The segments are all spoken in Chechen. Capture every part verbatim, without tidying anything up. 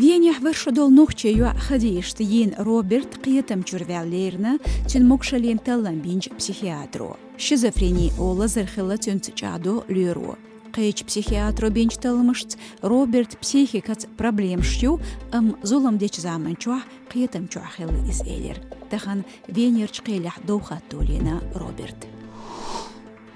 Венехь вара шо долу нохчийн йоӀ Хадижат йийна Роберт кхетам чуьра ваьлла лерина цуьнан могушаллина таллам бинчу психиатро. Шизофрени олу лазар хилла цуьнца чӀагӀдо лоьро. Кхечу психиатро бинчу талламашца Роберт психикаца проблемаш ю, амма зулам дечу заманчохь кхетам чохь хилла иза, элира тахана Венерчу кхелехь дов хатто лийна Роберт.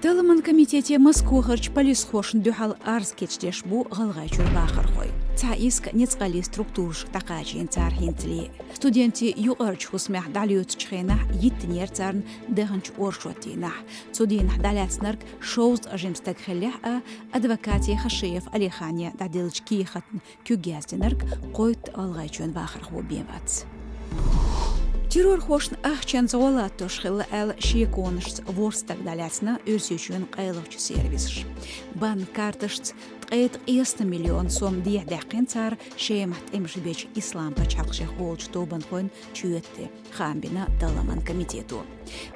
Талламан комитете Москохарчу полисхошна дуьхьал арз кечдеш бу ГӀалгӀайчуьра бахархой. Цхьа иск ницкъаллин структурашка дӀакхачийна цара хӀинцале. Студентийн юкъарчу хӀусамехь дӀалоьцучу хенахь йиттинера царна даханчу оршот дийнахь. Цу дийнахь дӀалаьцнарг шовзткъа жима стаг хиллехь а, адвокате Хашиев Алихане дӀаделлачу кехатна куьг яздинарг кхойтта ГӀалгӀайчоьнан бахархо бен вац. Террорхошна ахчанца гӀо латтош хилла аьлла шеконашца ворхӀ стаг дӀалаьцна Оьрсийчоьнан къайлахчу сервисаша. Банк карташца ткъе ткъеста миллион сом дехьадаьккхина цара Шемахь тӀемаш бечу Ислам-пачхьалкх шех олучу тобанхойн чоьтте, хаам бина талламан комитето.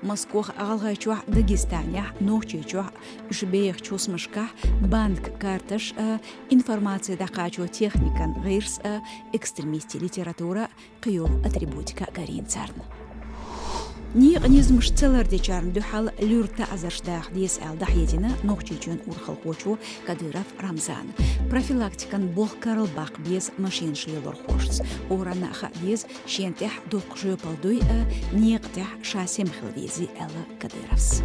Москох а, ГӀалгӀайчохь а, Дагестанехь а, Нохчийчохь а уьш бехачу хӀусамашкахь банк карташ а, информаци дӀакхачо техникан гӀирс а, экстремистийн литература а, кхийолу атрибутика а карийна царна. Некъан низамаш ца лардечарна дуьхьал луьра таӀзарш даха деза аьлла дӀахьедина Нохчийчоьнан урхалхочо Кадыров Рамзана. Профилактикан болх карла баккха беза машинаш лелорхошца. Орана а хаа деза, шена тӀехь доккха жоьпалла дуй а, некъа тӀехь ша сема хила везий, аьлла Кадыровс.